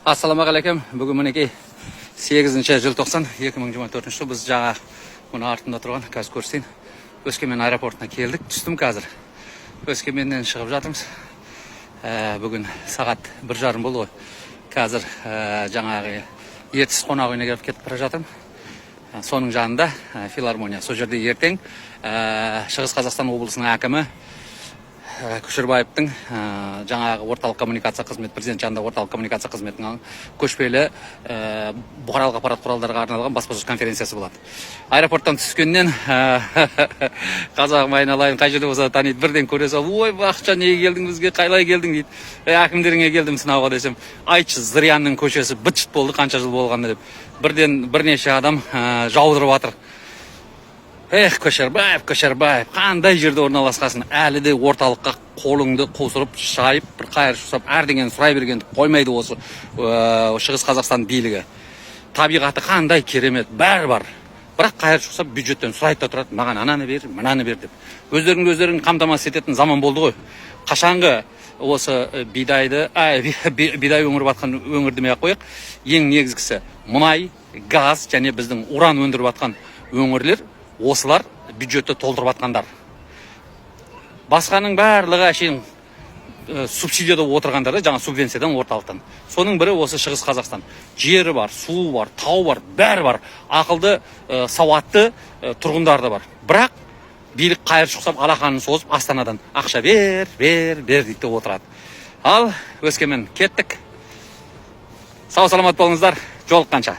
Ассалаумағалейкум! Бүгін, мінекей, 8 желтоқсан 2024 жыл. Біз жаңа мына артында тұрған, қазір көрсетейін, Өскемен аэропортына келдік. Түстім, қазір Өскеменнен шығып жатырмыз. Бүгін сағат 1:30 болды ғой. Қазір жаңағы Ертіс қонақ үйіне келіп, кетіп бара жатырмын. Соның жанында филармония. Сол жерде ертең Шығыс Қазақстан облысының әкімі Көшербаевтың жаңағы орталық коммуникация қызметі, президент жанында орталық коммуникация қызметінің көшпелі бұқаралық ақпарат құралдарға арналған баспасөз конференциясы болады. Аэропорттан түскеннен қазағым, айналайын, қай жерде болса да таниды. Бірден көре салып: «Ой, Бақытжан, неге келдің бізге, қалай келдің?» – дейді. «Е, әкімдеріңе келдім сынауға», – десем, «Айтшы, Зырянның көшесі быт шыт болды, қанша жыл болғаны?» – деп бірден бірнеше адам жаудырып жатыр. Эх, Көшербаев, Көшербаев, қандай жерде орналасқасын, әлі де орталыққа қолыңды қусырып шайып, бір қайыр жасап, әрдеңені сұрай бергенді қоймайды осы Шығыс Қазақстан билігі. Табиғаты қандай керемет, бәрі бар, бірақ қайыр жасап, бюджеттен сұрайды да тұрады: «Маған ананы бер, мынаны бер», – деп. Өздеріңді өздерің қамтамасыз ететін заман болды ғой. Қашанғы осы бидайды, бидай өңіріп жатқан өңір демей ақ қояйық, ең негізгісі мұнай, газ және біздің уран өндіріп жатқан өңірлер, осылар бюджетті толтырып жатқандар. Басқаның барлығы әшейін субсидияда отырғандар да, жаңа субвенциядан, орталықтан. Соның бірі осы Шығыс Қазақстан. Жері бар, суы бар, тауы бар, бәрі бар, ақылды, сауатты тұрғындар да бар, бірақ билік қайыршы ұқсап, алақанын созып, астанадан «ақша бер, бер, бер» дейді де отырады. Ал Өскемен, кеттік. Сау саламат болыңыздар, жолыққанша.